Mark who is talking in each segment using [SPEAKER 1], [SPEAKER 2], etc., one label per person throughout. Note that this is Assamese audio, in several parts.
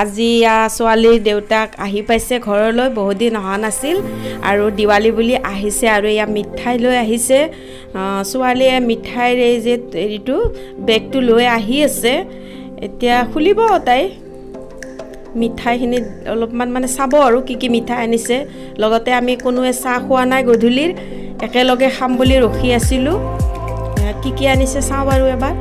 [SPEAKER 1] আজি ছোৱালীৰ দেউতাক আহি পাইছে ঘৰলৈ, বহুত দিন অহা নাছিল আৰু দিৱালী বুলি আহিছে আৰু এয়া মিঠাই লৈ আহিছে। ছোৱালীয়ে মিঠাইৰ এই যে হেৰিটো বেগটো লৈ আহি আছে, এতিয়া খুলিব তাই মিঠাইখিনি, অলপমান মানে চাব আৰু কি কি মিঠাই আনিছে। লগতে আমি কোনোৱে চাহ খোৱা নাই, গধূলিৰ একেলগে খাম বুলি ৰখি আছিলোঁ। কি কি আনিছে চাওঁ বাৰু এবাৰ।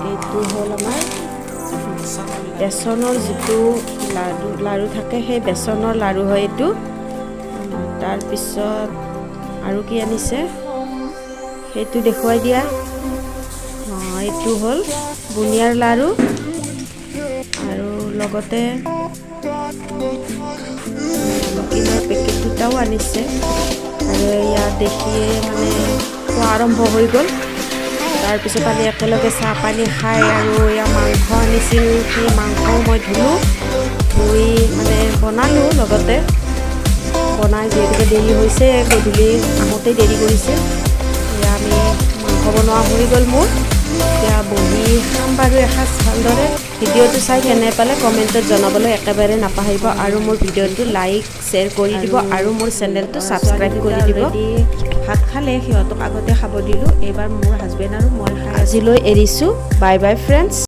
[SPEAKER 1] এইটো হ'ল আমাৰ বেচনৰ যিটো লাড়ু থাকে, সেই বেচনৰ লাড়ু হয় এইটো। তাৰপিছত আৰু কি আনিছে সেইটো দেখুৱাই দিয়া। এইটো হ'ল বুনিয়াৰ লাড়ু আৰু লগতে নামকিনৰ পেকেট দুটাও আনিছে। আৰু ইয়াত দেখিয়ে মানে খোৱা আৰম্ভ হৈ গ'ল। তাৰপিছত আমি একেলগে চাহ পানী খাই আৰু এয়া মাংস আনিছিল, সেই মাংসও মই ধুলোঁ, ধুই মানে বনালোঁ লগতে। বনাই যিহেতুকে দেৰি হৈছে, গধূলি আহোঁতেই দেৰি কৰিছে। এয়া আমি মাংস বনোৱা হৈ গ'ল মোৰ। এতিয়া বহি খাম বাৰু এসাঁজ ভালদৰে। ভিডিঅ'টো চাই কেনে পালে কমেণ্টত জনাবলৈ একেবাৰে নাপাহৰিব আৰু মোৰ ভিডিঅ'টো লাইক শ্বেয়াৰ কৰি দিব আৰু মোৰ চেনেলটো ছাবস্ক্ৰাইব কৰি দিব।
[SPEAKER 2] ভাত খালে সিহঁতক আগতে খাব দিলোঁ, এইবাৰ মোৰ হাজবেণ্ড আৰু মই খাই
[SPEAKER 1] আজিলৈ এৰিছোঁ। Bye bye friends.